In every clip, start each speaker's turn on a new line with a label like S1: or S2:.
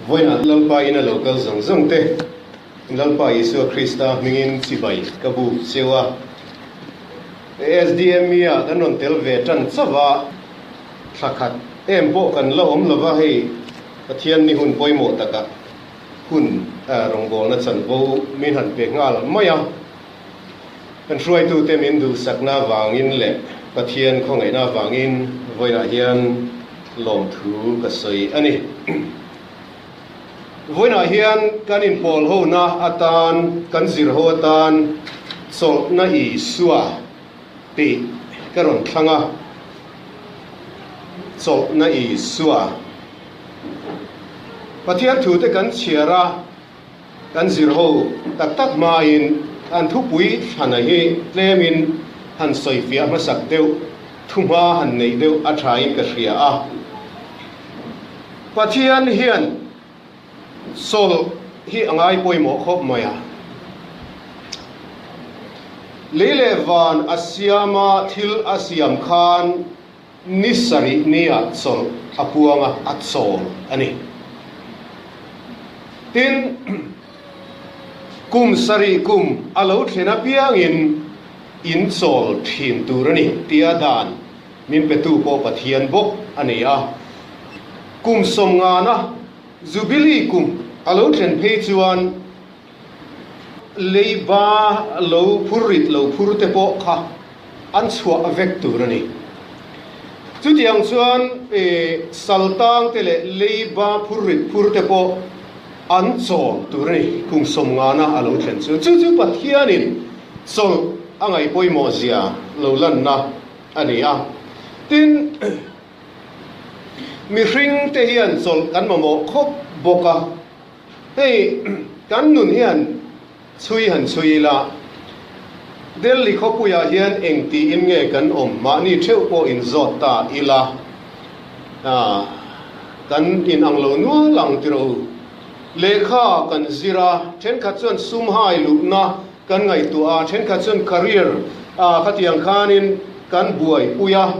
S1: Vawiinah Lalpa in a lo kal zawng zawng te Lalpa Isua Krista hmingin chibai ka buk cheu a. SDME ah kan rawn tel ve tan chauh a, thla khat em pawh kan la awm lova hei Pathian ni hun pawimawh takah hun rawngbawlna chanvo min han pe nghal mai a. Kan hruaitute min duhsakna avangin leh Pathian khawngaihna avangin vawiinah hian lawmthu ka sawi a ni. Vawiinah hian kan inpawl hona atan, kan zir ho atan Chawlhna Isua tih ka rawn thlang a, Chawlhna Isua. Pathian thute kan chhiar a. Kan zir ho tak tak hmain an thupui thlana hi tlemin han sawifiah hmasak deuh, thuhma han neih deuh a thain ka hria a. Pathian hian sawlh hi a ngai pawimawh khawp mai a. Lei leh van a siama thil a siam khan Ni sarih nia chawlh a puang a, a chawl a ni. Tin, kum sarih kum a lo thlen apiangin in chawl thin tur a ni tia dan min petu pawh Pathian bawk a ni a. Kum sawmngana Jubilee kum a lo thlen phei chuan Leiba lo phur rit lo phur te pawh kha an chhuah vek tur a ni. Chutiang chuan saltang te leh leiba phur rit phur te pawh an chawl tur a ni kum sawmngana a lo thlen chu. Chu chu Pathianin chawlh a ngaih pawimawh zia lo lanna a ni a. Tin, mihring te hian chawlh kan mamawh khawp bawk a. Hei kan nun hian chhui han chhui ila, Delhi khawpuiah hian eng tiin nge kan awm mahni theuh pawh inzawt ta ila, kan inang lo nual ang tiraw u. Lehkha kan zir a, thenkhat chuan sum hai luhna kan ngaihtuah a, thenkhat chuan career khatiang khanin kan buaipui a.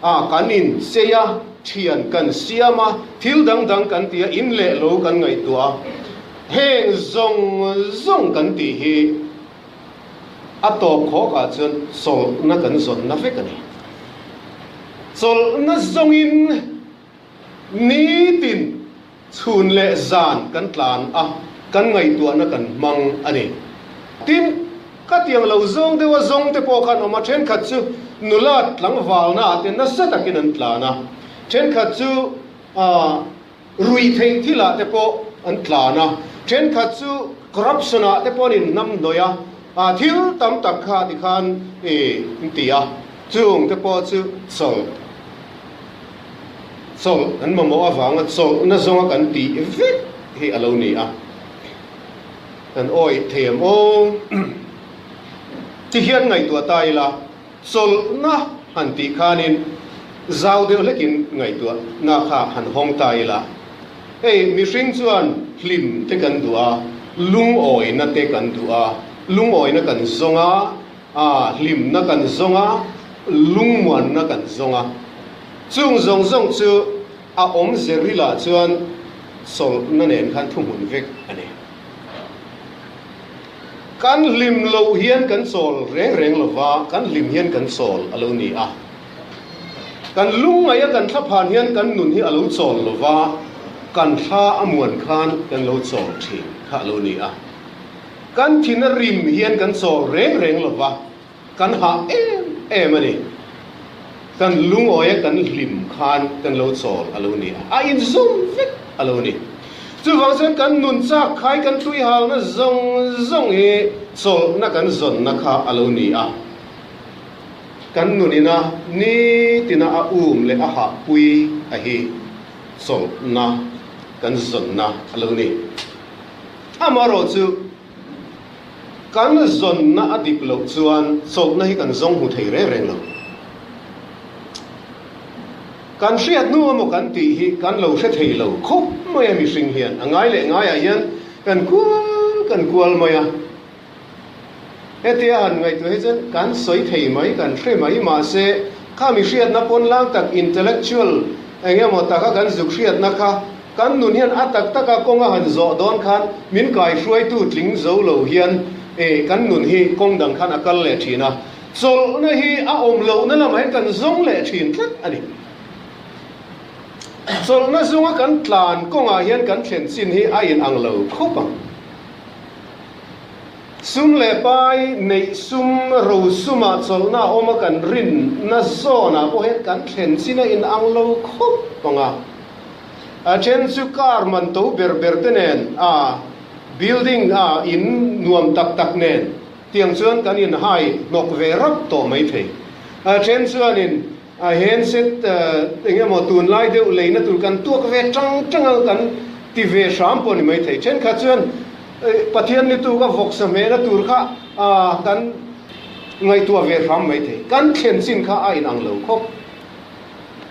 S1: A, kan inchei a, thian kan siam a, thil dang dang kan ti a, in leh lo kan ngaihtuah a, heng zawng zawng kan tih hi a tawp khawk ah chuan chawlhna kan zawnna vek a ni. Chawlhna zawngin nitin Chhun leh zan kan tlan a, kan ngaihtuahna kan hmang a ni. Tin, khatiang lo zawng deuha zawng te pawh khan awm a, thenkhat chu nula tlangvalna ah te nasa takin an tlan a, thenkhat chu ruih theih thil ah te pawh an tlan a, thenkhat chu corruption ah te pawh an inhnamhnawih a, thil tam tak kha tikhan an ti a, chung te pawh chu chawlh. Chawlh kan mamawh avanga chawlhna zawnga kan tih vek hi a lo ni a, kan awih thei em aw? Ti hian ngaihtuah ta ila, chawlhna han tih khanin zau deuh hlekin ngaihtuahna kha han hawng ta ila, hei mihring chuan hlim te kan duh a, lungawina te kan duh a, lungawina kan zawng a, A, hlimna kan zawng a, lungmuanna kan zawng a. Chung zawng zawng chu a awm zerilah chuan chawlhna nen khan thuhmun vek a ni. Kan hlim loh hian kan chawl reng reng lo va, kan hlim hian kan chawl a lo ni a. Kan lungngaih a kan thlaphan hian kan nun hi a lo chawl lo va, kan thla a muan khan kan lo chawl thin kha a lo ni a. Kan thin a rim hian kan chawl reng reng lo va, kan hah em em a ni. Kan lungawi a kan hlim khan kan lo chawl a lo ni a, a inzawm vek a lo ni. Chuvang chuan kan nun chak khai kan tuihalna zawng zawng hi chawlhna kan zawnna kha a lo ni a. Kan nunina nitina a um leh a hahpui a hi chawlhna kan zawnna a lo ni. Amaherawh chu, kan zawnna a dik loh chuan chawlhna hi kan zawng hmu thei reng reng lo. Kan hriat hnu emaw kan tih hi kan lo hre thei lo khawp mai a mihring hian a ngai leh ngaiah hian kan kual kan kual mai a. Hetia han ngaihtuah hi chuan kan sawi thei mai, kan hre mai mahse kha mi hriatna pawn lang tak intellectual eng emaw taka kan zuk hriatna kha. Kan nun hian a tak taka kawng a han zawh dawn khan min kaihruaitu tling zo lo hian e kan nun hi kawng dang khan a kal leh thin a, chawlhna hi a awm lohna lamah hian kan zawng leh thin tlat a ni. Chawlhna zunga kan tlan kawngah hian kan thlen chin hi a inang lo khawp ang. Sum leh pai neih sum ro sumah chawlhna a awm a kan rinna zawnah pawh hian kan thlen chin a inang lo khawp ang a. A then chu car man to ber ber te nen a building a in nuam tak tak nen tiang chuan kan in hai hnawk ve rap tawh mai thei. A then chuanin a handset eng emaw tunlai deuh leina tur kan tuak ve tang tang a kan ti ve hram pawh a ni mai thei. Thenkhat chuan Pathian ni tu ka vawksa hmehna tur kha kan ngaihtuah ve hram mai thei. Kan thlen chin kha a inang lo khawp.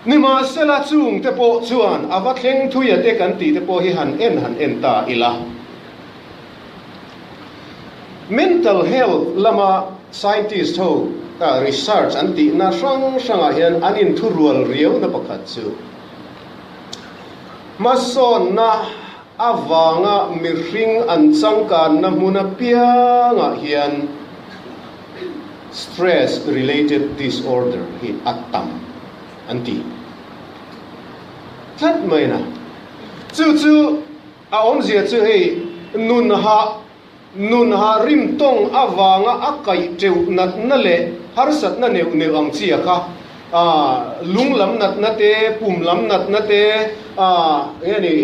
S1: Nimahsela chung te pawh chuan a va thleng thui a te kan tih te pawh hi han en han en ta ila. Mental health lama scientist ho research an tihna hrang hrangah hian an inthurual riauna pakhat chu hmasawnna avanga mihring an changkanna hmun apiangah hian stress related disorder hi a tam an ti tlat mai na. Chu chu A awmzia chu hei, nun hah, nun hah rim tawng avanga a kaih teuh natna leh harsatna neuh neuh ang chi a kha, lung lam natna te, pum lam natna te, nge ni,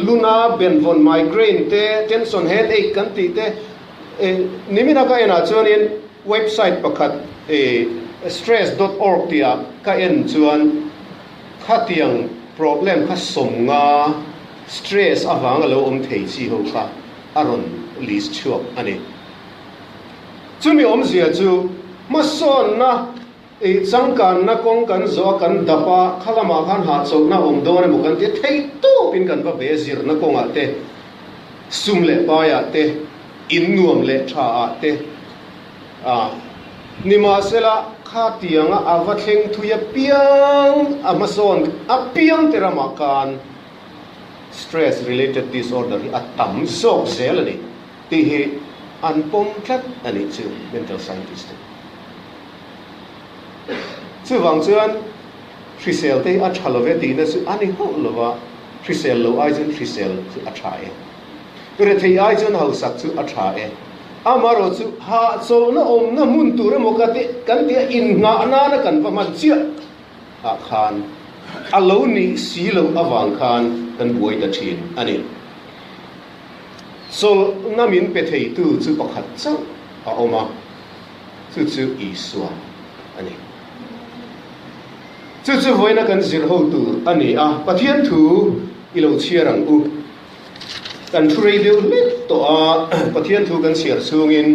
S1: luna benvawn, migraine, te, tension headache kan tih te, nimina ka enah chuanin website pakhat stress dot org tihah ka en chuan khatiang problem kha sawmnga, Stress avang a lo awm thei chi ho kha a rawn list chhuak a ni. Chumi awmzia chu hmasawnna ih changkanna kawng kan zawh a kan dap a, kha lamah khan hahchawlhna awm dawn emaw kan ti a, thei tawpin kan va be zirna kawngah te, sum leh paiah te, in nuam leh tha ah te a nimahsela khatianga a va thleng thui apiang a hmasawn apiang te ramah khan Stress related disorder hi a tam zawk zel a ni tih hi an pawm tlat a nih chu mental scientist te. Chuvang chuan hrisel te hi a tha love tihna chu a ni hauh lova, hrisel lo ai chuan hrisel chu a tha e. Rethei ai chuan hausak chu a tha e. Amaherawh chu hahchawlhna awmna hmun tur emaw ka ti kan tia innghah nana kan va hman chiah. ah khan a lo nih si loh avang khan kan buai ta thin a ni. Chawlhna min pe theitu chu pakhat chauh a awm a, chu chu Isua a ni. Chu chu vawiina kan zir ho tur a ni a, Pathian thu i lo chhiar ang u. Kan thu rei deuh hlek tawh a, Pathian thu kan chhiar chhungin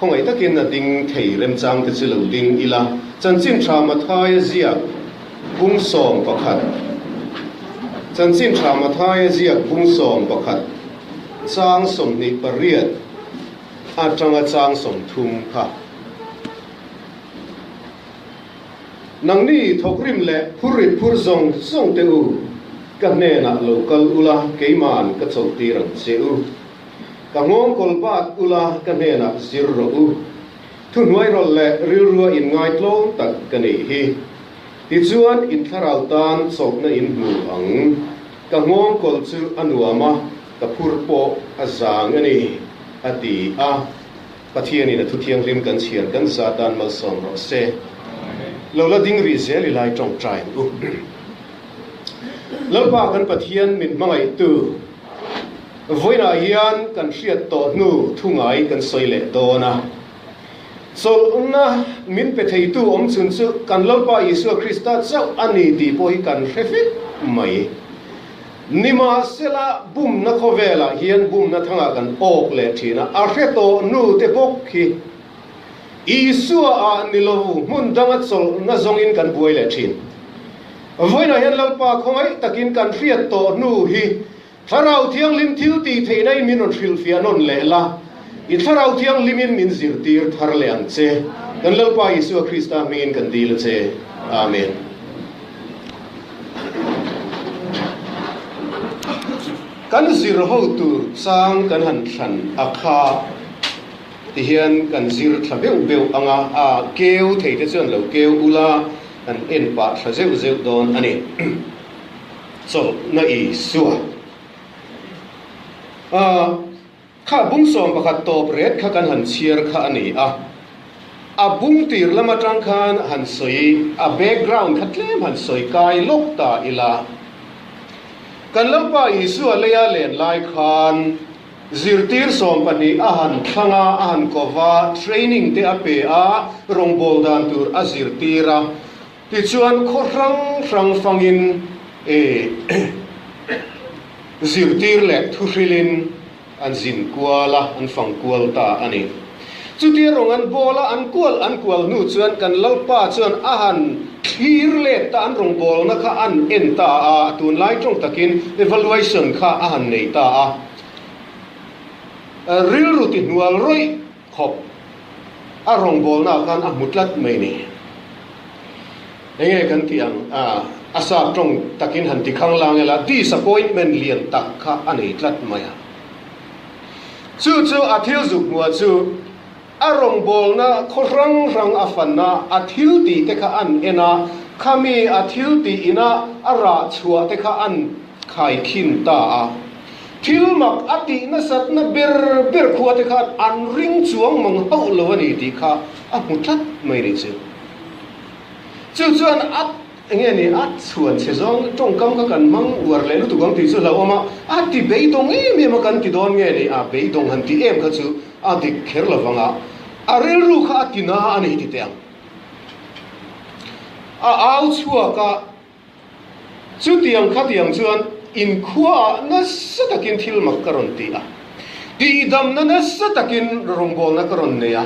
S1: Khawngaih takin a ding thei remchang te chu lo ding ila. Chanchin tha Mathaia ziak 11. Chanchin tha Mathaia ziak 11 chang 28 atanga chang 30 kha. Nangni thawkrim leh phurrit phur zawng zawng te u, ka hnenah lo kal ula keiman ka chawlhtir ang che u. Ka nghawng kawl bat ula ka hnenah zir rawh u. Thuhnuai rawlh leh rilrua inngaitlawm tak ka nih hi. Tichuan in thlarau tan chawlhna in hmu ang. Ka nghawng kawl chu a nuam a, ka phur pawh a zang a ni, a ti a. Pathianin a thu thianghlim kan chhiar kan za tan malsawm rawh se. Lo la ding rih zel i lai tawngtai ang u. Lalpa kan Pathian min hmangaihtu. Vawiinah hian kan hriat tawh hnu thu ngai kan sawi leh dawn a. Chawlhna min pe theitu awm chhun chu kan Lalpa Isua Krista chauh a ni tih pawh hi kan hre fek mai. Nimahsela, bumna khawvelah hian bumna thangah kan awk leh thin a, a hre tawh hnu te bawk hi Isua ah ni lo hmun danga chawlhna zawngin kan buai leh thin. Vawiinah hian Lalpa khawngaih takin kan hriat tawh hnu hi Thlarau Thianghlim thil tih theihna in min rawn hrilhfiah nawn leh la, i Thlarau Thianghlimin min zirtir thar leh ang che. Kan Lalpa Isua Krista hmingin kan dil a che. Amen. Kan zir ho tur chang kan han thlan a kha ti hian kan zir thla beuh beuh ang a, a keu thei te chuan lo keu ula kan en pah thla zeuh zeuh dawn a ni. Chawlhna Isua. A Kha bung 11 tawp ret kha kan han chhiar kha a ni a, a bung tir lam atang khan han sawi, a background kha tlem han sawi kai lawk ta ila. Kan Lalpa Isua leia len lai khan zirtir 12 a han thlang a, a han ko va, training te a pe a, rawngbâwl dan tur a zirtir a. Tichuan khaw hrang hrang fangin e zirtir leh thuhrilin an zin kual a, an fang kual ta a ni. Chutia rawng an bawl a, an kual an kual hnu chuan kan Lalpa chuan a han thlir let ta, an rawngbawlna kha an en ta a, tunlai tawng takin evaluation kha a han nei ta a. Rilru tihnual rawih khawp a rawngbawlnaah khan a hmu tlat mai ni. Enge kan tih ang a, a sap tawng takin han ti khang lang ila, disappointment lian tak kha a nei tlat mai a. Chu chu a thil zuk hmuah chu a rawngbawlna khaw hrang hrang a fan a, a thil tih te kha an en a, khami a thil tih ina a rah chhuah te kha an khaikhin ta a. Thil mak a tih nasatna ber ber khua te khan an ring chuang mang hauh lo a ni tih kha a hmu tlat mai ni chu. Chu chuan a enge ni a chhuan chhe zawng tawngkam kha kan hmang uar leh lutuk ang tih chu hlauhawm a, a ti beidawng em em a kan ti dawn nge ni a beidawng han ti em kha chu a dik kher lo vang a, a rilru kha a ti na a ni ti teh ang. A au chhuak a. Chutiang khatiang chuan inkhuaah nasa takin thil mak ka rawn ti a, tihdamna nasa takin rawngbawlna ka rawn nei a.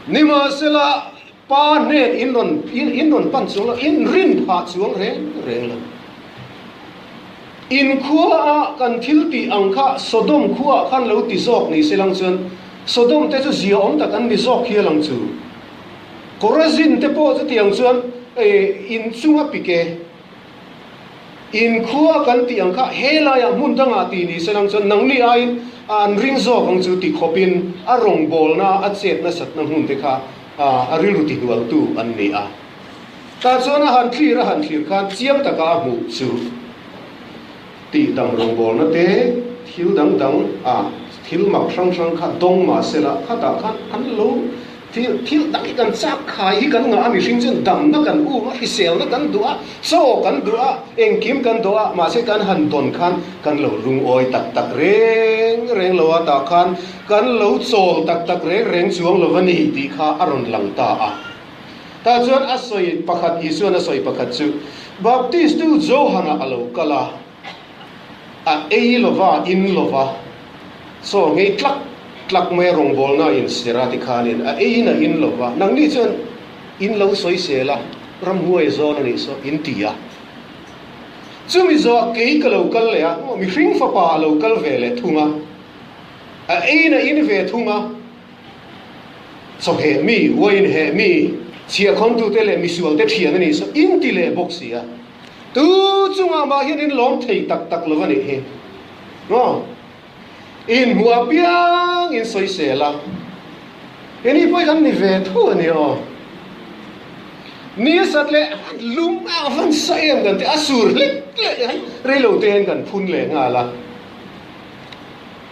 S1: Nimahsela, Pa hnen in rawn in rawn pan chuang lo, in rin phah chuang reng reng lo. Inkhuaah kan thil tih ang kha Sodom khuaah khan lo ti zawk ni se lang chuan Sodom te chu ziaawm tak an ni zawk hial ang chu. Korazin te pawh chutiang chuan in chunga pike in khua kan tih ang kha helaiah hmun dangah tih ni se lang chuan nangni aiin an ring zawk ang chu ti khawpin a rawngbawlna a chet nasatna hmun te kha a rilru tihnualtu an ni a. Tah chuan a han thlir a han thlir khan chiang taka a hmuh chu tihdam rawngbawlna te thil dang dang a thil mak hrang hrang kha dawng mah sela khatah khan an lo Thil thil dang hi kan chak khai hi kan ngah a, mihring chuan damna kan um a, hriselna kan duh a, chaw kan duh a, engkim kan duh a, mahse kan han dawn khan kan lo lungawi tak tak reng reng lo a, tah khan kan lo chawl tak tak reng reng chuang lo a ni tih kha a rawn lang ta a. Tah chuan a sawi pakhat, Isuan a sawi pakhat chu Baptist tu Johana a lo kal a, A ei lova, in lova, chaw ngei tlak tlak mai a rawngbawlna a inser a tikhanin a eiin a in lova, nangni chuan in lo sawisel a, ramhuai zawn a nih saw in ti a. Chumi zawh kei ka lo kal leh a, mihring fapa a lo kal ve leh thung a, a eiin a in ve thung a, chawheh mi, uain heh mi, chhiahkhawmtute leh misualte thian a nih saw in ti leh bawk si a. Tu chungah mah hian in lawm thei tak tak lo a nih hi. Maw? In hmuh apiang in sawisel a. Keini pawh hi kan ni ve tho a ni aw. Ni a sat leh lum a van sa em kan ti a sur hlek hlek hian reilo te hian kan phun leh nghal a.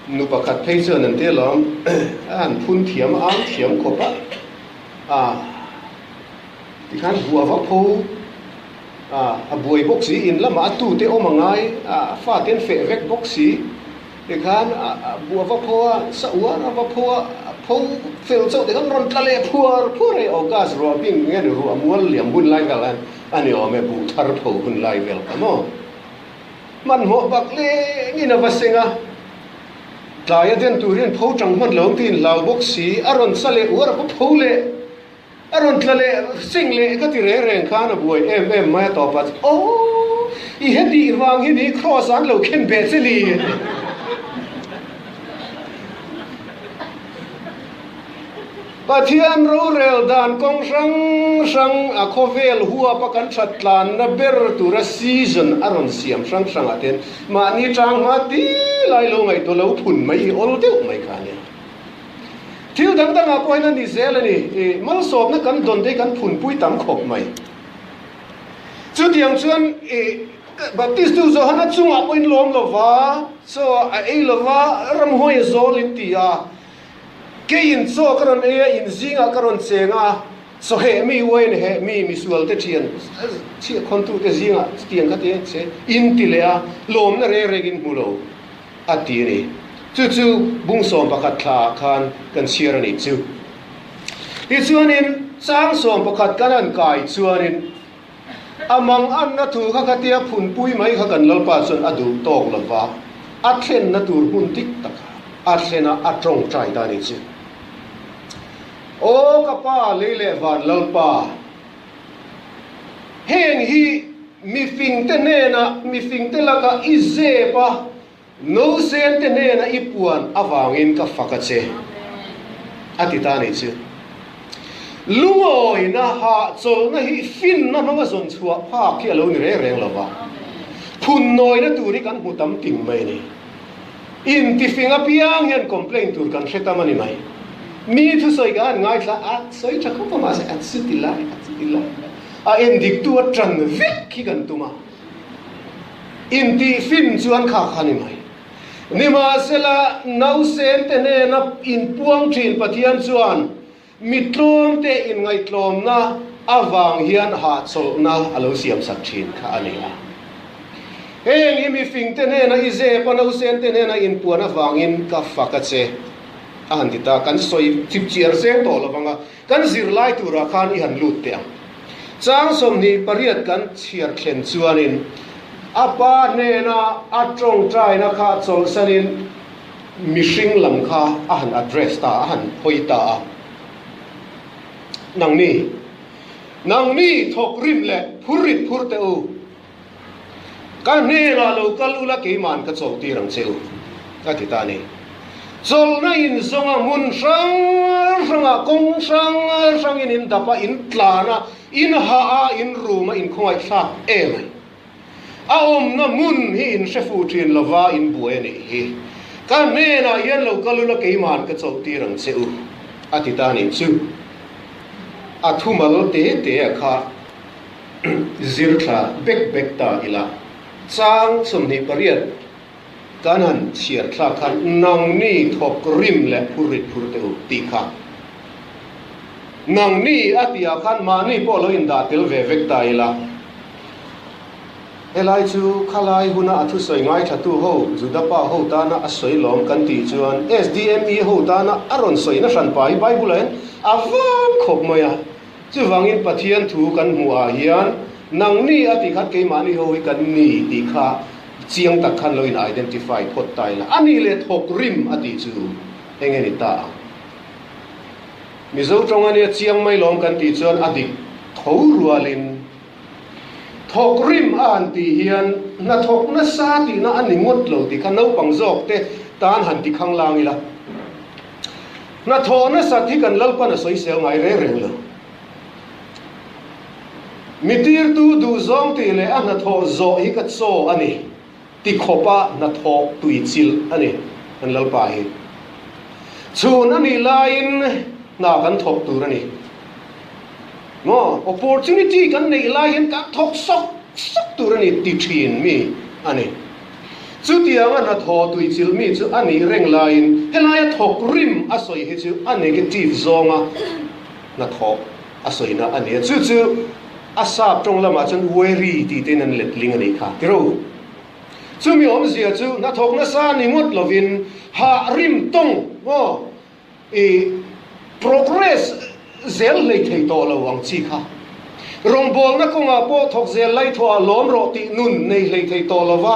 S1: Nu pakhat phei chuan an ti alawm a han phun thiam a ang thiam khawp a. A tikhan buah va pho. A buai bawk si, in lamah a tute awm a ngai, a fate an feh vek bawk si. Tikhan a buah va pho a, sa uar a va pho a, a pho fel chauh tikhan rawn tla leh phuar phuar e, August ruah bing nge ni ruah mual liam hun lai vel khan a ni awm e, buh thar pho hun lai vel kha maw. Hmanhmawh bak lengin a va seng a, tlai a den tur hian pho tang hman lo ang tiin hlau bawk si, a rawn sa leh uar a va pho leh. A rawn tla leh sing leh ka ti reng reng khan a buai em em mai a tawp a, Aw, i hetih vang hi ni Kraws an lo khen beh che ni. Pathian rorel dan kawng hrang hrang a khawvel huapa kan that tlanna ber tura season a rawn siam hrang hrangah ten mahni tang hma ti lai lo ngaihtuah lo phun mai hi awl deuh mai kha a nia. Thil dang dangah pawhin a ni zel a ni. I malsawmna kan dawn te hi kan phunpui tam khawp mai. Chutiang chuan i Baptist tu Johana chungah pawhin lawm lo va, chaw a ei lo va, ramhuai a zawl in ti a. Keiin chaw ka rawn ei a, in zingah ka rawn cheng a, chaw heh mi, uain heh mi, misual te thian chhiahkhawntute zingah chutiang kha ti a che in ti leh a, lawmna reng rengin hmu lo. A ti a ni. Chu chu bung 11 thlaah khan kan chhiar a nih chu. Tichuanin chang 11 kan han kai chuanin a mang anna thu kha khatia phunpui mai kha kan Lalpa chuan a duh tawk lo va, a thlenna tur hmun dik taka a thlena a tawngtai ta a nih chu. Aw ka Pa, lei leh van Lalpa! Heng hi mifingte hnena mifingte laka i zep a, nausente hnena i puan avangin ka fak a che, a ti ta a nih chu. Lungawina hahchawlhna hi finna hmanga zawn chhuah phak hi a lo ni reng reng lo va, phunnawina tur hi kan hmu tam ting mai a ni. Intifing apiang hian complain tur kan hre tam a ni mai. Mi thusawi ka han ngaithla a, sawi tha khawp a mahse a chuti lai, a chuti lai a endiktu a tan vek hi kan tum a. Intihfin chuan kha kha a ni mai. Nimahsela, nausen te hnena inpuang thin Pathian chuan mi tlawm te inngaihtlawmna avang hian hahchawlhna a lo siamsak thin kha a ni a. Heng hi mifing te hnena i zep a, nausen te hnena inpuan avangin ka fak a che, a han ti ta. Kan sawi chipchiar seng tawh lo vang a, kan zirlai turah khan i han lut teh ang. Chang 28 kan chhiar thlen chuanin a pa hnena a tawngtaina kha chawlhsanin, Mihring lam kha a han address ta, a han hawi ta a. Nangni, nangni thawk rim leh phur rit phur teh u. Ka hnenah lo kal ula keima'n ka chawlhtir ang che u, a ti ta a ni. Chawlhna in zawnga hmun hrang hrangah kawng hrang hrangin in dap a, in tlan a, in hah a, in rum a, in khawngaihthlak em a ni. A awmna hmun hi in hre fuh thin lova in buai a nih hi. Ka hnenah hian lo kal ula keima'n ka chawlhtir ang che u, a ti ta a nih chu. A thumal te te a kha zir thla bek bek ta ila. Chang 28 kan han chhiar thlak khan nangni thawk rim leh phur rit phur teh u tih kha. Nangni a tihah khan mahni pawh lo indah tel ve vek ta ila. Helai chu khalai huna a thusawi ngaithlatu ho Juda pa ho tana a sawi lawm kan tih chuan SDME ho tana a rawn sawina hranpa hi Bible-ah hian a vang khawp mai a. Chuvangin Pathian thu kan hmuhah hian nangni a tih khan keimahni ho hi kan ni tih kha chiang tak khan lo in identify phawt ta ila. A nih leh thawk rim a tih chu eng nge ni ta ang? Mizo tawng ania chiang mai lawm kan tih chuan a dik tho rualin thawk rim a han tih hian hnathawk nasa tihna a ni ngawt lo tih kha naupang zawk te tan han ti khang lang ila. Hnathawh nasat hi kan Lalpan a sawisel ngai reng reng lo. Mi tirtu duhzawng tih leh a hnathawh zawh hi ka chaw a ni. Ti khawpa hnathawk tuichilh a ni kan Lalpa hi. Chhun a nih laiin hna kan thawk tur a ni. Maw? Opportunity kan neih lai hian kan thawk sawk sawk tur a ni ti thin mi a ni. Chutianga hnathawh tuichilh mi chu a nih reng laiin helaia thawk rim a sawi hi chu a negative zawnga hnathawk a sawina a ni a. Chu chu a sap tawng lamah chuan weary tih tein an let ling a nih kha. Tiro. Chumi awmzia chu hnathawk nasa ni ngawt lovin hah rim tawng maw i progress zel hlei thei tawh lo ang chi kha. Rawngbawlna kawngah pawh thawk zel lai thawhah lawm rawh tih nun nei hlei thei tawh lova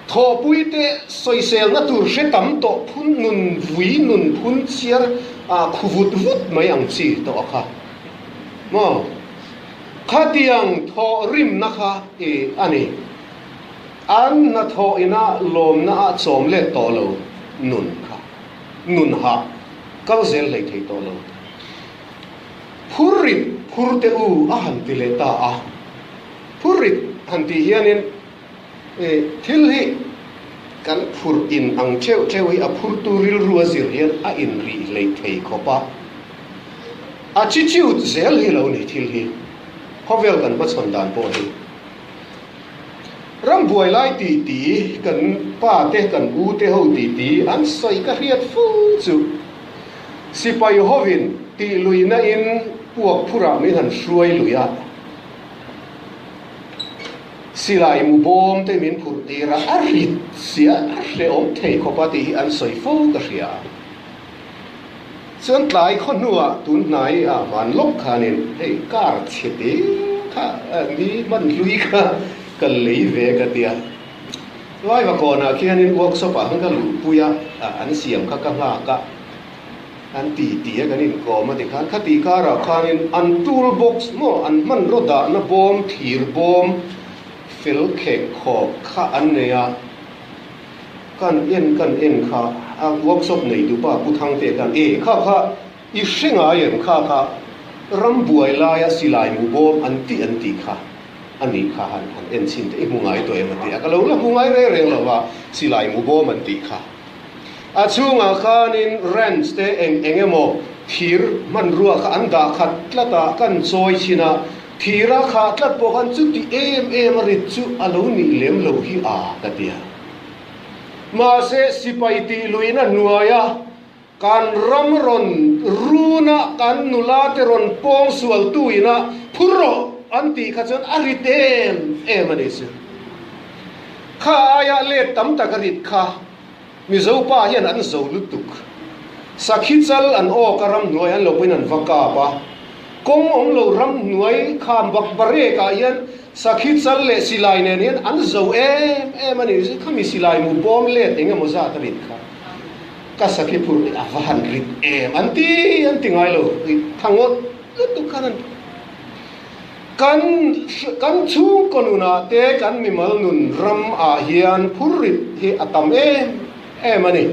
S1: thawhpuite sawiselna tur hre tam tawh phun nun vui nun phun chiar khu vut vut mai ang chi tawh a kha. Maw? Khatiang thawh rimna kha i a ni. An hnathawh ina lawmna ah chawm let tawh lo nun kha nun hah kal zel hlei thei tawh lo. Phurrit phur teh u a han ti leh ta a. Phurrit han tih hianin thil hi kan phurh in ang theuh theuh hi a phurtu rilru a zir hian a inrih hleih thei khawp a. Attitude zel hi lo ni thil hi khawvel kan hmachhawn dan pawh hi. Ram buai lai ti ti kan pa te kan u te ho ti ti an sawi ka hriat fo chu. Sipai hovin tih luihna in puak phurah min han hruai lui a, silai mu bawm te min phurh tir a, a rit sia a hrehawm thei khawp a tih hi an sawi fo ka hria. Chuan tlai khaw hnuah tun hnai ah van lawk khanin hei car chhe te kha ni hman hlui kha ka lei ve ka tia. Laiva kawnah khianin workshop ah khan ka luhpui a, an siam kha ka nghak a, an ti ti a kan inkawm a tikhan khati karah khanin an tool box maw an hmanraw dahna bawm thir bawm fel khek khawk kha an nei a. Kan en kan en kha a workshop nei tu pa Pu Thangte khan e kha kha i hre ngai em kha kha ram buai laia silai mu bawm an tih an tih kha a nih kha han han en chhin teh i hmu ngai tawh em a ti a ka lo la hmu ngai reng reng lo va silai mu bawm an tih kha a chhungah khanin wrench te eng eng emaw thir hmanrua kha an dah khat tlat a kan chawi chhin a Thira khah tlat pawh khan chuti em em a rit chu a lo nih lem lo hi a ka ti a. Mahse sipai tih luihna hnuaia kan ram rawn runa kan nula te rawn pawng sual tu ina phur rawh an tih kha chuan a rit em em a ni chu. Kha aia let tam tak a rit kha Mizo pa hian an zo lutuk. Sakhi chal an awk a ramhnuai an lo pawhin an va kap a. Kawng awm lo ramhnuai kham bak barek ah hian sakhi chal leh silai nen hian an zo em em a ni. Khami silai mu bawm let eng emaw zat a rit kha. Ka sakhi phur a va han rit em an ti an ti ngai lo. Thangawt lutuk khan an. Kan kan chhungkaw nunah te kan mimal nun ram ah hian phurrit hi a tam em em a ni.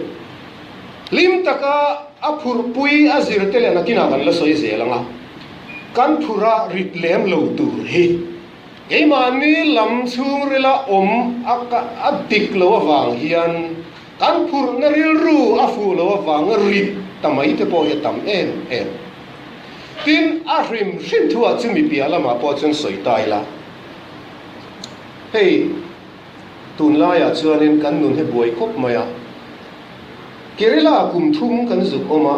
S1: Hlim taka a phurhpui a zir te leh nakinah kan la sawi zel ang a, kan phura rit lem lo tur hi keimahni lam chhungrila awm a a dik lo avang hian kan phurhna rilru a fuh lo avanga rit ta mai te pawh hi a tam em em. Tin, a hrim hrim thuah chumi piah lamah pawh chuan sawi ta ila, hei tunlaiah chuanin kan nun hi buai khawp mai a, Kerala kum thum kan zuk awm a,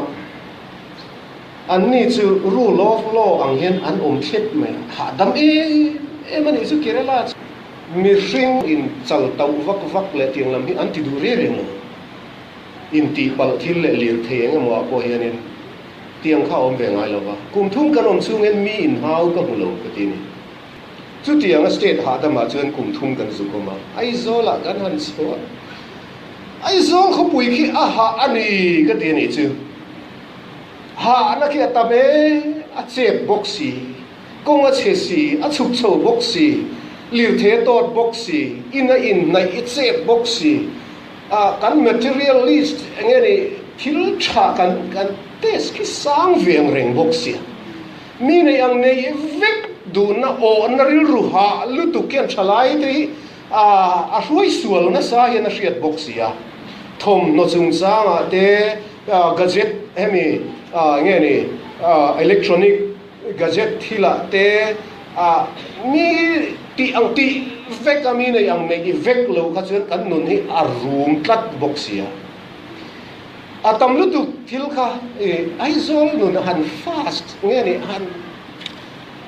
S1: anni chu rule of law ang hian an awm thlep mai a, hahdam em em a nih chu Kerala chu. Mihring in chal tauh vak vak leh tiang lam hi an ti duh reng reng lo, intihpalh thil leh lirthei eng emaw ah pawh hianin. Tiang kha a awm ve ngai lo va, kum thum kan awm chhung hian mi inhau ka hmu lo ka ti ni. Chutianga state hahdamah chuan kum thum kan zuk awm a, Aizawlah kan han chhuah. Aizawl khawpui khi a hah a ni ka ti a nih chu. Hahna khi a tam e, a chep bawk si, kawng a chhe si, a chhuk chho bawk si, lirthei a tawt bawk si, in a inhnaih i chep bawk si. Ah kan materialist enge ni thil tha kan kan test khi sang ve ang reng bawk sia. Mi nei ang nei vek duhna awhna rilru hah lutuk hian thalai te hi ah a hruai sual nasa hian a hriat bawk sia. Thawmhnaw chungchangah te gadget hemi ah enge ni ah electronic Gadget thilah te ah mi tih ang tih vek a mi nei ang neih vek lo kha chuan kan nun hi a rum tlat bawk si a. A tam lutuk thil kha i Aizawl nun a han fast nge ni a han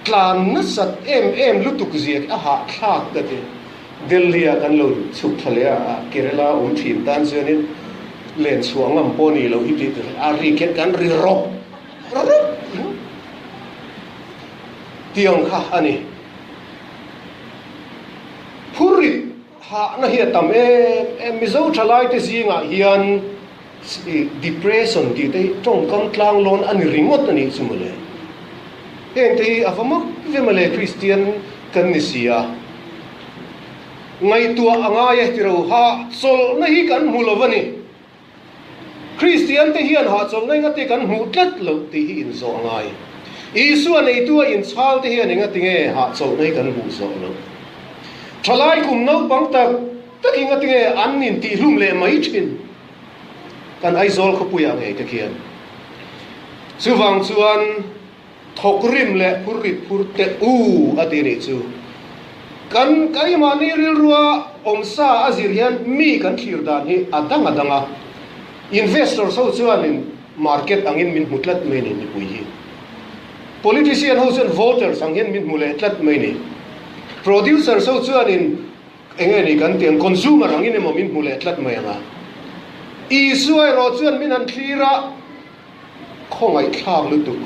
S1: tlan nasat em em lutuk zia khi a hahthlak ka ti. Delhi ah kan lo chhuk thla leh a, Kerala awm thin tan chuanin len chhuah ngam pawh ni lo hi tih tur a rik hian kan ri rawk Tiang kha a ni. Phurrit hahna hi a tam em em. Mizo thalaite zingah hian depression tih te hi tawngkam tlang lawn a ni ringawt a nih chu mawle. Heng te hi a va mak ve mawle Kristian kan ni si a. Ngaihtuah a ngai e tiro hahchawlhna hi kan hmu lo a ni. Kristiante hian hahchawlh ngaih ngate kan hmuh tlat loh tih hi inzawh a ngai. Isua neitu a inchhal te hian engatinge hahchawlhna hi kan hmuh zawh loh? Thalai kum naupang tak tak engatinge an intihlum leh mai thin? Kan Aizawl khawpuiah ngei te khian. Chuvang chuan thawkrim leh phurrit phur teh u a ti nih chu. Kan keimahni rilrua awmsa a zir hian mi kan thlir dan hi a dang a dang a. Investors ho chuanin market angin min hmu tlat mai ni mipui hi. Politician ho chuan voters ang hian min hmu leh tlat mai ni. Producers ho chuanin eng nge ni kan tih ang consumer angin emaw min hmu leh tlat mai ang a. Isua erawh chuan min han thlir a, khawngaihthlak lutuk.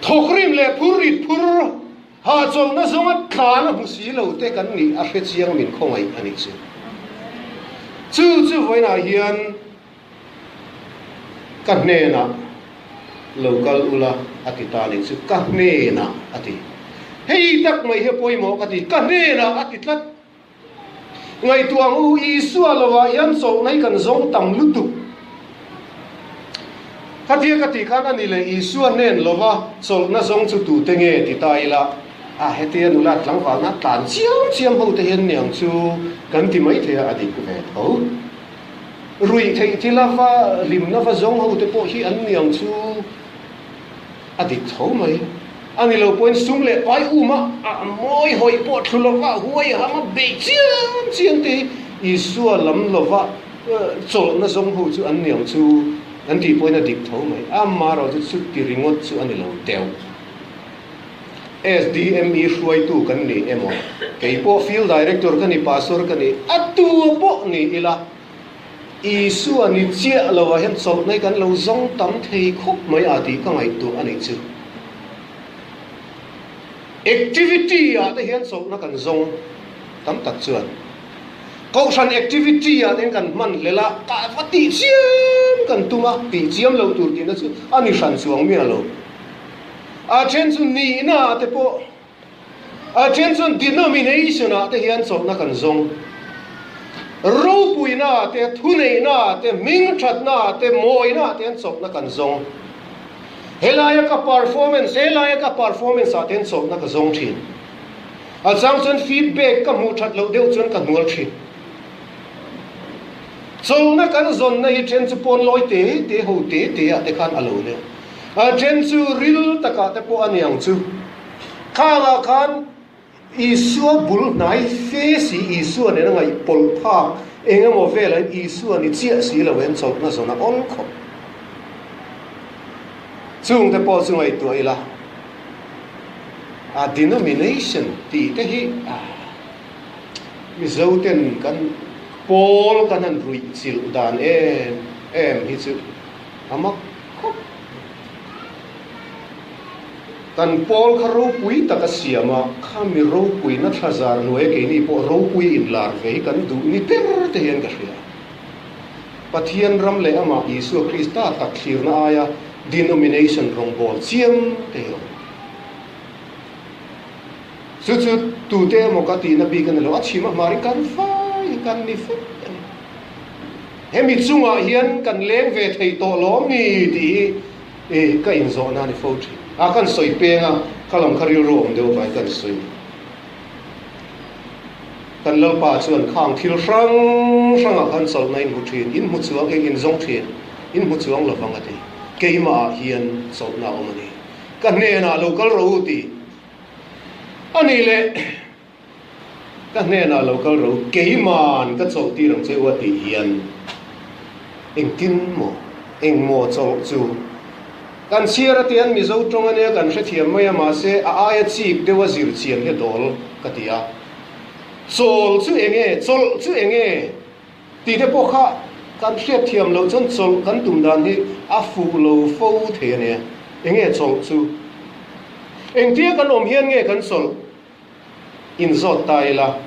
S1: Thawkrim leh phur rit phur Hahchawlhna zawnga tlan a hmu si lo te kan nih a hre chiang min khawngaih a nih chu. Chu chu vawiinah hian ka hnenah lo kal ula a ti ta nih chu, ka hnenah a ti. Hei tak mai hi a pawimawh ka ti, ka hnenah a ti tlat. Ngaihtuah ang u, Isua lovah hian chawlhna hi kan zawng tam lutuk. Khatia ka tih khan a ni leh Isua hnen lova chawlhna zawng chu tute nge ti ta ila, a hetia nula tlangvalna tlan chiam chiam ho te hian niang chu kan ti mai thei a, a dik ve tho. Ruih theih thila va hlimna va zawng ho te pawh hi an niang chu A dik tho mai. A ni lo pawhin sum leh pai um a, a mawi hawih pawh thlu lova huai ham a beih chiam chiam te hi Isua lam lova chawlhna zawng ho chu an ni ang chu an tih pawhin a dik tho mai. Amaherawh chu chuti ringawt chu a ni lo deuh. SDME hruaitu kan ni emaw, kei pawh Field Director ka ni, Pastor ka ni, a tu pawh ni ila, Isua ni chiah lo ah hian chawlh mai kan lo zawng tam thei khawp mai a tih ka ngaihtuah a nih chu. Activity ah te hian chawlhna kan zawng tam tak chuan Kohhran activity ah te hian kan hman hlel a, ka va tih chiam kan tum a, tih chiam loh tur tihna chu a ni hran chuang miah lo. A then chu nihna ah te pawh A then chuan denomination ah te hian chawlhna kan zawng. Ropuina ah te, thuneihna ah te, hmingthatna ah te, mawina ah te hian chawlhna kan zawng. Helaia ka performance, helaia ka performance ah te hian chawlhna ka zawng thin. A chang chuan feedback ka hmuh that loh deuh chuan ka hnual thin. Chawlhna kan zawnna hi then chu pawn lawi te te, ho te te ah te khan a lo nia. A then chu ril takah te pawh a niang chu. Khangah khan Isua bul hnai fe si Isua nen a ngaih pawlh phak eng emaw velah hian Isua ni chiah si lo hian chawlhna zawn a awl khawp. Chungte pawh chu ngaihtuah ila a denomination tih te hi Mizo ten kan pawl kan han ruih chilh dan em em hi chu a mak khawp. Kan pawl kha ropui tak a siam a, kha mi ropuina thla zar hnuaia keini pawh ropui inlar ve hi kan duh ni ber te hian ka hria. Pathian ram leh amah Isua Krista tak thlirna aia denomination rawngbâwl chiam te hi a awm. Chu chu tute emaw ka tihna bik a ni lo, a chhim a hmarin kan fai hi kan ni fek a ni. Hemi chungah hian kan leng ve thei tawh lawm ni tih hi I ka inzawhna a ni fo thin. A kan sawi peng a, ka lam kha rilru awm deuh avangin kan sawi. Kan Lalpa chuan khang thil hrang hrangah khan chawlhna in hmu thin, in hmu chuang, in inzawng thin, in hmu chuang lovang a ti. Keimahah hian chawlhna a awm a ni. Ka hnenah lo kal rawh u ti. A nih leh ka hnenah lo kal rawh u, keiman ka chawlh tir ang che u a tih hian engtin maw, eng maw chawlh chu kan chhiar a tian Mizo tawng a nia kan hrethiam mai a, mahse a aia chik deuh a zir chian hi a dawl ka ti a. Chawl chu eng nge, chawlh chu eng nge tih te pawh kha kan hriatthiam loh chuan chawlh kan tum dan hi a fuh lo fo thei a nia. Eng nge chawlh chu? Engtia kan awm hian nge kan chawlh? Inzawt ta ila.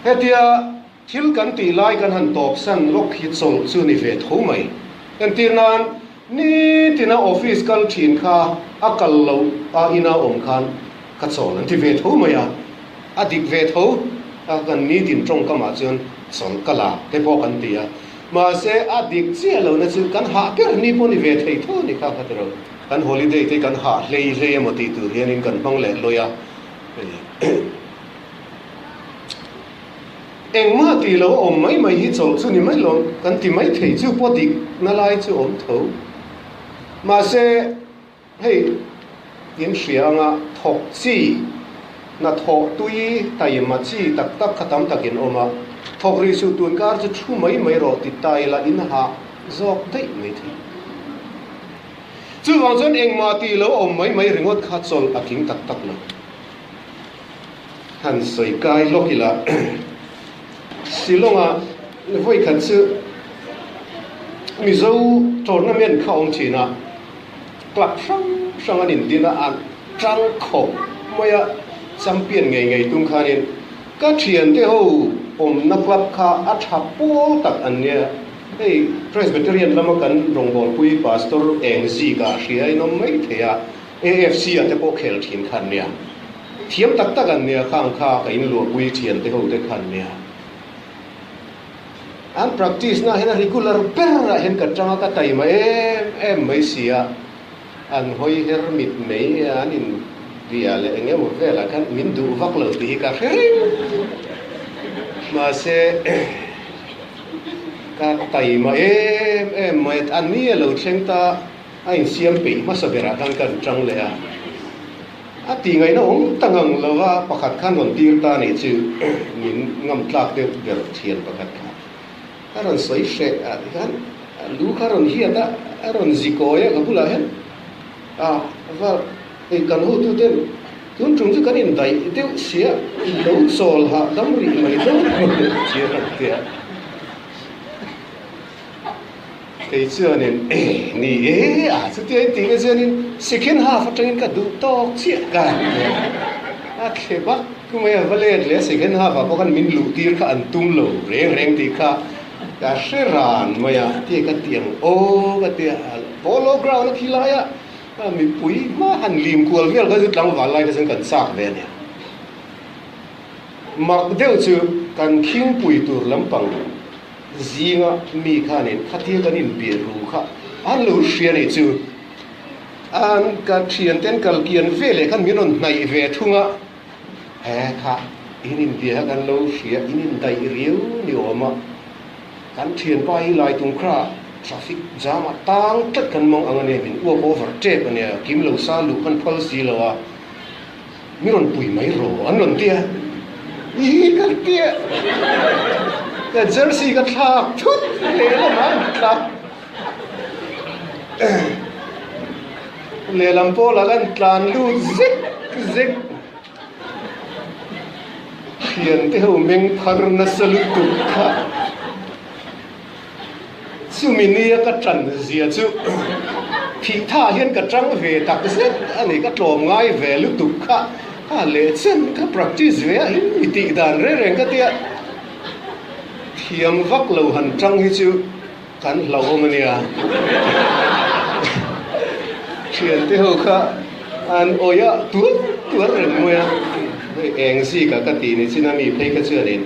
S1: Hetia thil kan tih lai kan han tawpsan lawk hi chawlh chu ni ve tho mai. Entir nan, nitina office kal thin kha a kal loh a ina awm khan ka chawl an ti ve tho mai a, a dik ve tho a, kan nitin tawngkamah chuan chawlh ka la te pawh kan ti a. Mahse, a dik chiah lohna chu kan hah ber ni pawh ni ve thei tho a ni kha ka ti ro. Kan holiday te kan hah hlei hlei emaw tih tur hianin kan hmang leh lawi a. Engmah tih lo a awm mai mai hi chawlh chu ni mai lo, kan ti mai thei chu pawh dik na lai chu awm tho. Mahse, hei in hria anga thawk chi, hnathawh tui taima chi tak tak kha tam takin awm a, thawk rih suh tun kar chu thu mai mai rawh ti ta ila in hah zawk daih mai thei. Chuvang chuan engmah tih lo a awm mai mai ringawt kha chawlh a tling tak tak lo. Han sawi kai lawk ila, Shillong-ah vawi khat chu Mizo tournament kha awm thin a, club hrang hrang an indin a, an tang khawp mai a, champion ngei ngei tum khanin ka thiante ho awmna club kha a tha pawl tak an nia, hei Presbyterian lama kan rawngbawlpui Pastor Engzika hria in awm mai thei a, AFC-ah te pawh khel thin kha an nia. Thiam tak tak an nia khang kha ka inluahpui thian te ho te kha an nia. An practice na hian a regular ber ah hian ka tang a ka taima em em mai si a, an hawi her mit mai an in bia leh eng emaw velah khan min duh vak lo tih hi ka hre reng. Mahse ka taima em em mai a, an ni a lo thleng ta a insiam peih hmasa berah khan ka an tang leh a. A tih ngaihna awm ta ngang lo a, pakhat khan rawn tir ta nih chu min ngam tlak deuh ber thian pakhat kha a rawn sawi hreh a tikhan lu kha a rawn hiat a, a rawn zi kawi a ka bulah hian a va ei kan hotu ten tun tum chu kan indaih deuh sia lo chawl hah dam rih mai dawn tia a rawn ti a. Kei chuanin, Eh, ni e, a chutia in tih nge chuanin second half atangin ka duh tawk chiah ka ti a. A thle bak mai a, va let leh a second half ah pawh khan min luh tir kha an tum lo reng reng tih kha ka hre ran mai a, tia ka ti ang aw ka ti a, polo ground a khi lai a, mipui hma han lim kual vel kha chu tlangval lai kha chuan kan chak ve a nia. Mak deuh chu kan khingpui tur lampang Zinga mi khanin khatia kan inbiah ru kha an lo hria nih chu. An ka thianten kal kian ve leh khan min rawn hnaih ve thung a, he kha in inbiah kha kan lo hria, in indaih riau ni awm a, kan thianpa hi lai tum kha traffic jam ah tang tlat kan mawng ang a nia, min uak over tep a nia, kim lo sa luh khan phal si lo a. Mi rawn pui mai rawh an rawn ti a, i ka ti a, ka jersey ka thlak thut lehlam ah an tla lehlam pawlah kan tlan lut zek zek thiante ho meng phar nasa lutuk kha. Chumi nia ka ṭan zia chu thih tha hian ka ṭang ve tak zet a ni, ka tlawm ngai ve lutuk kha a leh chen ka practice ve a in mi tih dan reng reng ka tia thiam vak lo han ṭang hi chu kan hlauhawm a nia. Thiante ho kha an awih a tuar tuar reng mai a, hei eng zikah ka tih ni chin a mi phei kha chuanin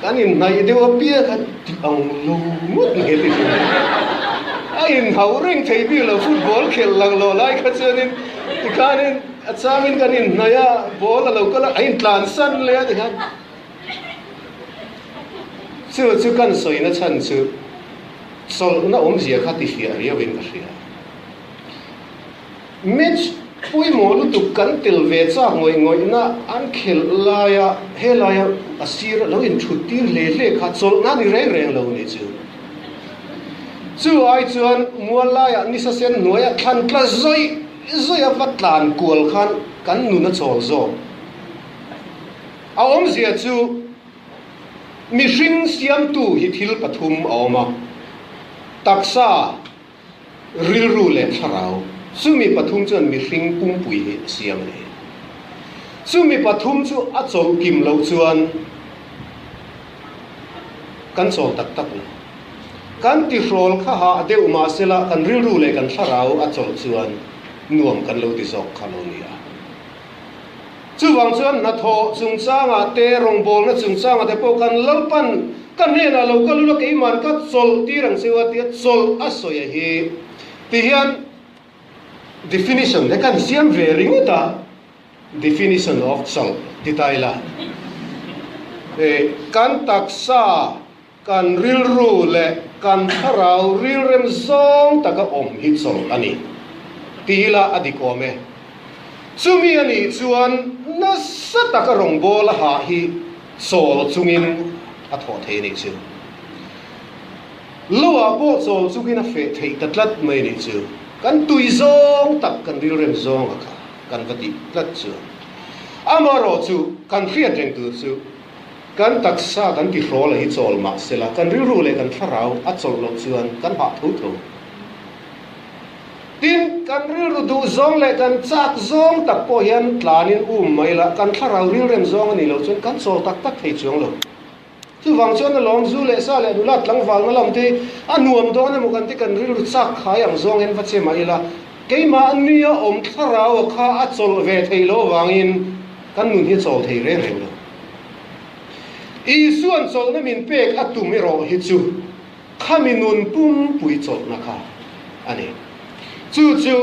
S1: Kan inhnaih deuh apiang kha ti ang lo ngawt mai ti thin. A inhauh reng thei bik lo football khelh lang lo lai kha chuanin tikhanin a changin kan inhnaih a, ball a lo kal a, a intlansan leh a tikhan. Chu chu kan sawina chhan chu chawlhna awmzia kha ti hriah riauin ka hria. Match pawimawh lutuk kan tel ve chak ngawih ngawihna an khelh laia helaia a sir lo inthut tir hle hle kha chawlhna ni reng reng lo ni chu. Chu ai chuan mual laiah nisa sen hnuaia thlan tla zawih zawih a va tlan kual khan kan nun a chawl zawk. A awmzia chu mihring siamtu hi thil pathum a awm a, taksa, Rilru leh thlarau, chumi pathum chuan mihring pumpui hi a siam a ni. Chumi pathum chu a chawlh kim loh chuan kan chawl tak tak lo. Kan tihrawl kha hah deuh mah sela kan rilru leh kan thlarau a chawlh chuan nuam kan lo ti zawk kha lo ni a. Chuvang chuan hnathawh chungchangah te, rawngbawlna chungchangah te pawh kan Lalpan ka hnenah lo kal ula keiman ka chawlh tir ang che u a tia chawlh a sawi a hi ti hian Definition te kan siam ve ringawt a, definition of chawlh ti ta ila. Kan taksa, kan rilru leh kan thlarau rilrem zawng taka awm hi chawlh a ni ti ila a dik awm e. Chumi a nih chuan nasa taka rawngbâwl a hah hi chawl chungin a thawh thei a nih chu. Loah pawh chawl chungin a feh theih ta tlat mai a nih chu. Kan tui zawng tak, kan rilrem zawnga kha kan va tih tlat chuan amaherawhchu kan hriat reng tur chu kan taksa kan tihrawl a hi chawl mah sela kan rilru leh kan thlarau a chawlh loh chuan kan hah tho tho. Tin, kan rilru duh zawng leh kan chak zawng tak pawh hian tlanin um mai la, kan thlarau rilrem zawng a nih loh chuan kan chawl tak tak thei chuang lo. Chuvang chuan a lawm zu leh sa leh nula tlangvalna lam te a nuam dawn emaw kan ti kan rilru chak khai ang zawng hian va che mah ila, keimah nia awm thlarau a kha a chawlh ve thei lo avangin kan nun hi a chawl thei reng reng lo. Isua'n chawlhna min pek a tum erawh hi chu Khami nun pumpui chawlhna kha a ni. Chu chu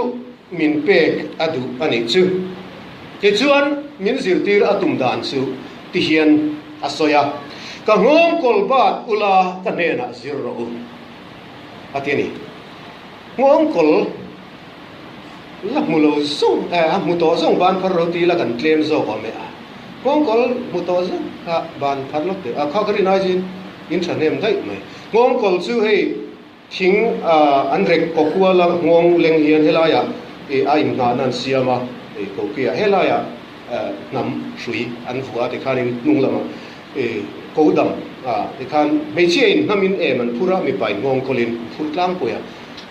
S1: min pek a duh a nih chu. Tichuan, min zirtir a tum dan chu ti hian a sawi a, Ka nghawng kawl bat ula ka hnenah zir rawh u, a ti a ni. Nghawng kawl la hmu lo zawng, eh, a hmu tawh zawng ban phar ro ti ila kan tlem zawk awm e a. Nghawng kawl hmu tawh zawng kha ban phar lawk teh a, kha ka rin aizin. In thahnem daih mai. Nghawngkawl chu hei thing an rek kaw kual a, nghawng leng hian helaiah a inhnahna an siam a, kokiah helaiah hnam hrui an vuah a tikhanin hnung lamah ko dam tikhan hmeichhia in hnamin em an phur a, mipa in nghawngkawlin an phur tlangpui a.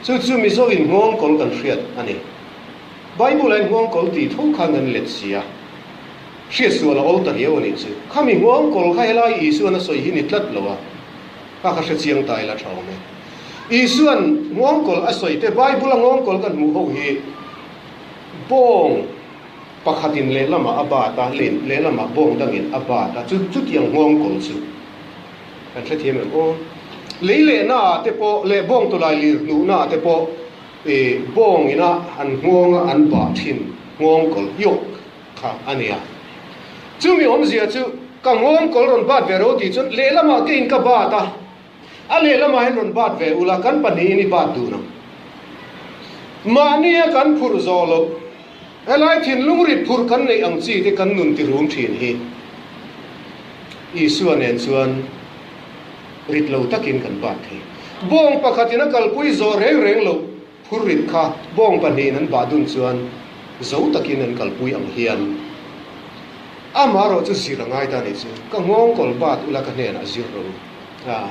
S1: Chu chu Mizo in nghawngkawl kan hriat a ni. Bible-ah hian nghawngkawl tih tho khan kan let si a. Hriatsual a awl ta riau a nih chu. Khami huang kawl kha helai Isuan a sawi hi ni tlat lo a, kha kha hrechiang ta ila tha awm e. Isuan huang kawl a sawi te Bible a huang kawl kan hmuh ho hi bawng pakhatin lehlamah a bat a, lehlamah bawng dangin a bat a, chu chutiang huang kawl chu kan hrethiam em aw. Lei lehna ah te pawh leh bawng tawlai lir hnuhna ah te pawh bawng ina an nghawng a an bah thin nghawng kawl yolk kha a ni a. Chumi awmzia chu ka nghawng kawl rawn bat ve ro tih chuan lehlamah keiin ka bat a, a lehlamah hian rawn bat ve ula kan pahnihin i bat dun ang. Mahnia kan phurh zawh loh, helai thinlung rit phurh kan neih ang chi te kan nun ti rum thin hi Isua nen chuan rit lo takin kan bat thei. Bawng pakhatin a kalpui zawh reng reng loh. Phurrit kha bawng pahnihin an bah dun chuan zo takin an kalpui ang hian amaherawh chu zir a ngai ta a nih chu. Ka nghawng kawl bat ula ka hnenah zir rawh u. A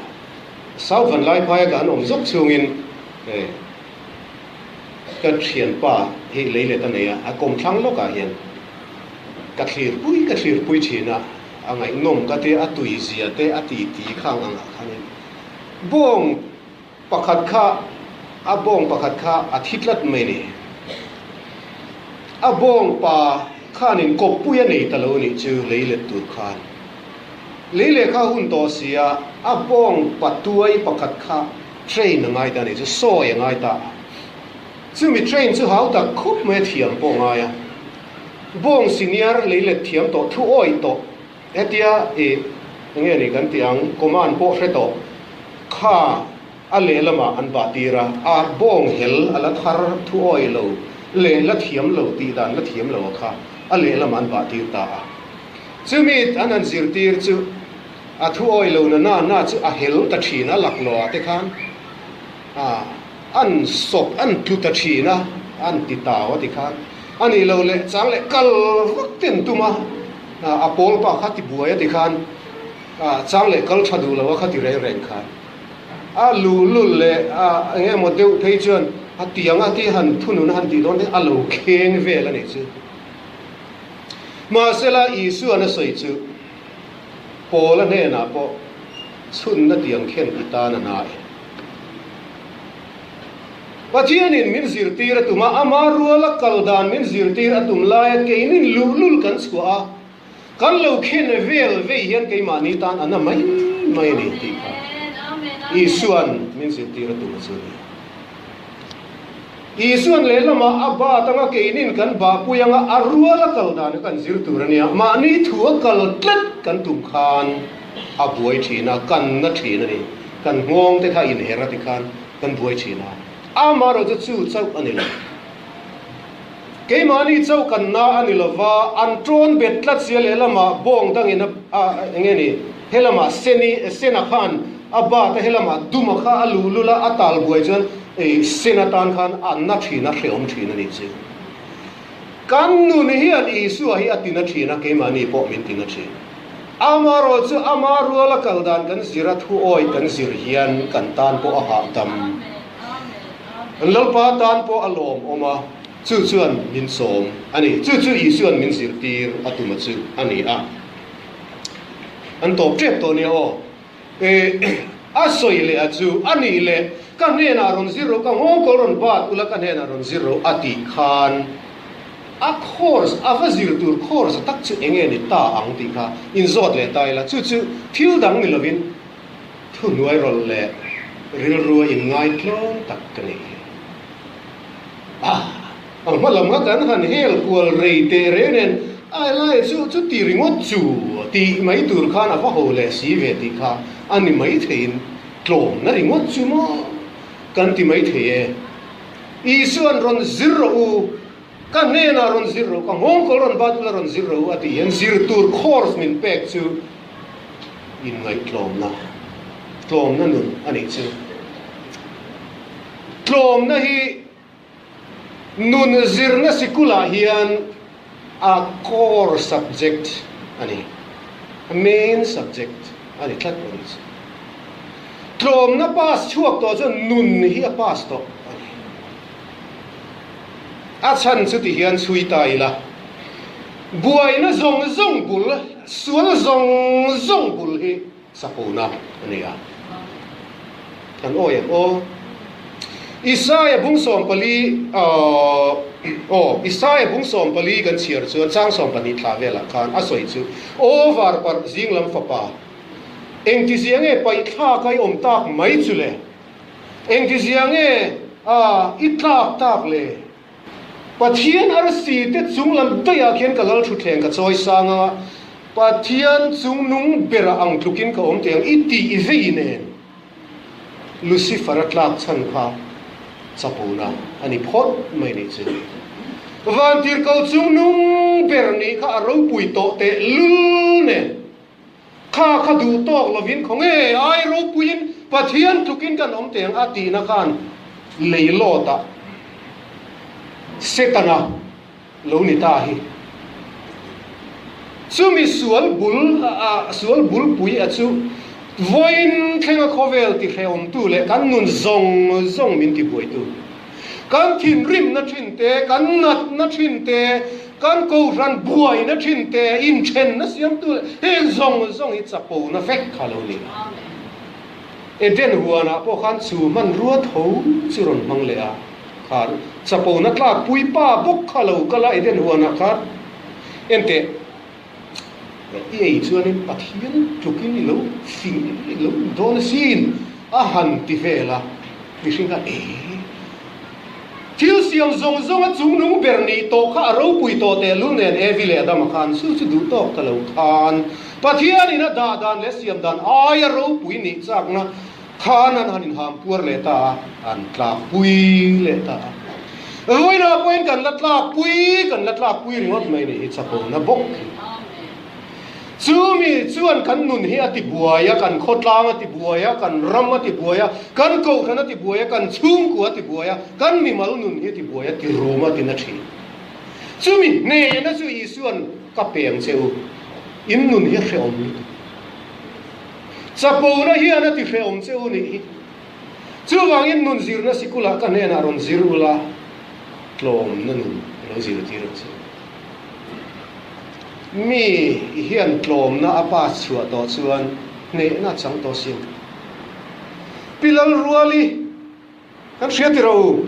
S1: South Vanlaiphaia ka han awm zawk chhungin ka thianpa hi lei let a nei a, a kawmthlang lawkah hian ka thlirpui ka thlirpui thin a, a ngaihnawm ka tia, a tuizia te a titi khang angah khanin bawng Pakhat kha a bawng pakhat kha a thi tlat mai ni. A bawng pa khanin kawppui a nei ta lo nih chu lei let tur khan. Lei leh kha hun tawh si a, a bawng pa tuai pakhat kha train a ngai ta nih chu, sawi a ngai ta a. Chumi train chu hau tak khup mai a thiam pawh a ngai a. Bawng senior lei let thiam tawh, thu awih tawh. Hetia i enge ni kan tih ang, command pawh hre tawh kha a lehlamah an bah tir a, a bawng hel a la thar thuawi lo leh la thiam lo tih dan la thiam lo a kha a lehlamah an bah tir ta a. Chumi an han zirtir chu a thuawi lo na na na chu a hel ta thin a, laklawh ah te khan a an sawp an tlu ta thin a, an ti tau a ti khan a nih lo leh chang leh kal vak te an tum a. A pawl pa kha ti buai a ti khan chang leh kal tha duh lo a kha ti reng reng khan a luhlul leh a eng emaw deuh phei chuan a tiang a ti han thunun a han tih dawn te a lo kheng vel a nih chu. Mahsela Isuan a sawi chu Paula hnenah pawh chhunna tiang khen i tan a na e. Pathianin min zirtir a tum a, ama ruala kal dan min zirtir a tum laia keinin luhlul kan chhuah a, kan lo khen vel vei hian keimahni tan a na mai mai a ni tih kha Isua'n min zirtir a tum a chu a ni. Isuan lehlamah a bat anga keinin kan bahpui anga a ruala kal dan kha kan zir tur a nia. Mahni thu a kal tlat kan tum khan a buai thin a, kan na thin a ni. Kan nghawng te kha inher a ti khan kan buai thin a. Amaherawhchu chu chauh a ni lo. Keimahni chauh kan na a ni lo va, an tawn bet tlat sia lehlamah bawng dangin a eng nge ni, helamah seni sena khan a bat a, helamah duma kha a luh lul a, a tal buai chuan ei sen atan khan a na thin a, hrehawm thin a nih chu. Kan nun hian Isua hi a tina thin a, keimahni pawh min tina thin. Amaherawh chu ama ruala kal dan kan zir a, thuawi kan zir hian kan tan pawh a hahdam. Kan Lalpa tan pawh a lawmawm a, chu chuan min sawm a ni. Chu chu Isua'n min zirtir a tum a chu a ni a. An tawp tep tawh nia aw. E, a sawi leh a chu a nih leh ka hnenah rawn zir ro, ka nghawng kawl rawn bat ula ka hnenah rawn zir ro a tih khan a course, a va zir tur course tak chu eng nge ni ta ang tih kha inzawt leh ta ila. Chu chu thil dang ni lovin Thuhnuai rawlh leh rilru a inngaitlawm tak ka nei hi. Ah! A hma lam kha kan han hel kual rei teh reng nen ai lai chu chuti ringawt chu tih mai tur khan a va ho leh si ve tih kha a ni mai theiin tlawmna ringawt chu maw kan ti mai thei e. Isua'n rawn zir rawh u, ka hnenah rawn zir rawh u, ka nghawngkawl rawn bat ula rawn zir rawh u a tih hian zir tur course min pek chu Inngaihtlawmna, tlawmna nun a nih chu. Tlawmna hi nun zirna sikulah hian a core subject a ni, a main subject a ni tlat a nih chu. Tlawmna pass chhuak tawh chuan nun hi a pass tawh a ni. A chhan chu ti hian chhui ta ila, buaina zawng zawng bul, sual zawng zawng bul hi chapona a ni a. Kan awi ang aw. Isaia bung 14, aw, Isaia bung 14 kan chhiar chuan chang 12 thla velah khan a sawi chu, Aw varparh zinglam fapa, engtizia nge paihthlak a i awm tak mai chu le? Engtizia nge a i tlak tak le? Pathian arsi te chung lam daihah khian ka lal thutthleng ka chawi sang anga, Pathian chung nung berah ang tlukin ka awm teh ang i tih i vei nen Lucifer a tlak chhan kha chapona a ni phawt mai nih chu. Vantirhkoh chung nung ber nih kha a ropui tawh teh lul nen. Kha kha duh tawk lovin khaw nge ai ropuiin Pathian tlukin kan awm teng a tihna khan lei lawtah Setana lo ni ta hi. Chumi sual bul a sual bulpui a chu vawiin thlenga khawvel tihrehawmtu leh kan nun zawng zawng min tibuaitu. Kan thinrimna thin te, kan natna thin te, kan kohhran buaina thin te, inthenna siamtu leh heng zawng zawng hi chapona vek kha lo ni a. Eden huanah pawh khan chu hmanrua tho chu rawn hmang leh a, kha chapona tlakpui pa bawk kha lo kal a Eden huanah khan enteh i ei chuanin Pathian tlukin i lo fing i lo dawn asin a han ti vel a, mihring khan ee thil siam zawng zawng a chungnung ber nih tawh kha a ropui tawh tehlul nen Evi leh Adama khan chu chu duh tawk ta lo khan Pathianin a dah dan leh siam dan aia ropui nih chakna Khan an han inham puar leh ta a, an tlakpui leh ta a. Vawiinah pawhin kan la tlakpui, kan la tlakpui ringawt mai nih hi chapona bawk hi. Chumi chuan kan nun hi a ti buai a, kan khawtlang a ti buai a, kan ram a ti buai a, kan kohhran a ti buai a, kan chhungkua a ti buai a, kan mimal nun hi a ti buai a, ti rum a ti na thin. Chumi hnehna chu Isua'n ka pe ang che u, in nun hi a hrehawm lutuk. Chapona hian a ti hrehawm che u nih hi. Chuvangin nun zirna sikulah ka hnenah rawn zir ula, tlawmna nun a lo zirtir ang che u. Mi hian tlawmna a pass chhuah tawh chuan hnehna a chang tawh sin. Pi Lalruali. Kan hria ti ro u,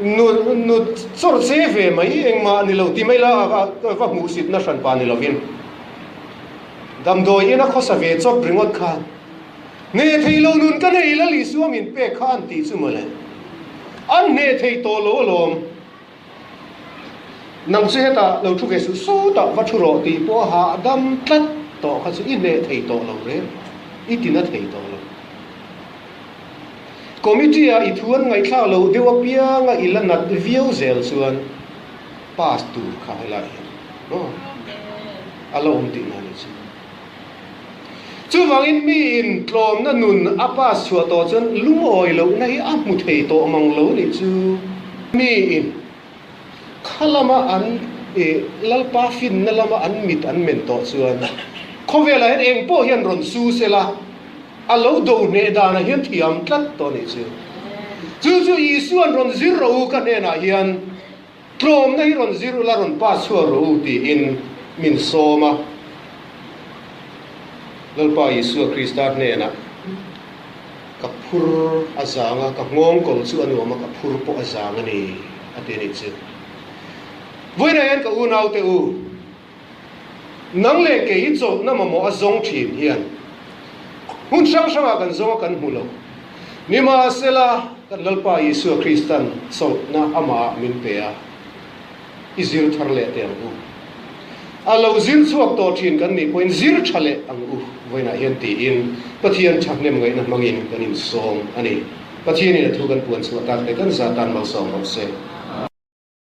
S1: nu nu chawrh che ve mai engmah ni lo ti mai la va hmuhsitna hranpa ni lovin damdawi ina khawsa ve chawp ringawt khan nge thei lo nun ka nei la Isua min pek kha an tih chu mawle. An hneh thei tawh lo alawm. Nang chu hetah lo thu ve suh sawtah va thu rawh tih pawh a hahdam tlat tawh kha chu i hneh thei tawh lo reng, i tina thei tawh lo. Committee ah i thu an ngaihthlak loh deuh apianga i la nat viau zel chuan pass tur kha helai hian maw a la awm tihna a ni chu. Chuvangin miin tlawmna nun a pass chhuah tawh chuan lungawi lohna hi a hmu thei tawh mang lo nih chu. Miin kha lama an Lalpa finna lama an mit an men tawh chuan khawvelah hian eng pawh hian rawn su sela a lo do hneh danah hian thiam tlat tawh nih chu. Chu chu Isua'n rawn zir rawh u ka hnenah hian Tlawmna hi rawn zir ula rawn pass chhuak rawh u tiin min sawm a. Lalpa Isua Krista hnenah ka phur a zang a, ka nghawng kawr chu a nuam a, ka phur pawh a zang a ni a ti a nih chu. Vawiinah hian ka unaute u, nang leh kei hi chawlhna mamawh a zawng thin hian hmun hrang hrangah kan zawng a kan hmu lo. Nimahsela, kan Lalpa Isua Kristan chawlhna amahah min pe a, i zir thar leh teh ang u. A lo zir chhuak tawh thin kan nih pawhin zir tha leh ang u vawiinah hian tiin Pathian thahnem ngaihna hmangin kan insawm a ni. Pathianin a thu kan puan chhuah tak te kan zah tan malsawm rawh se.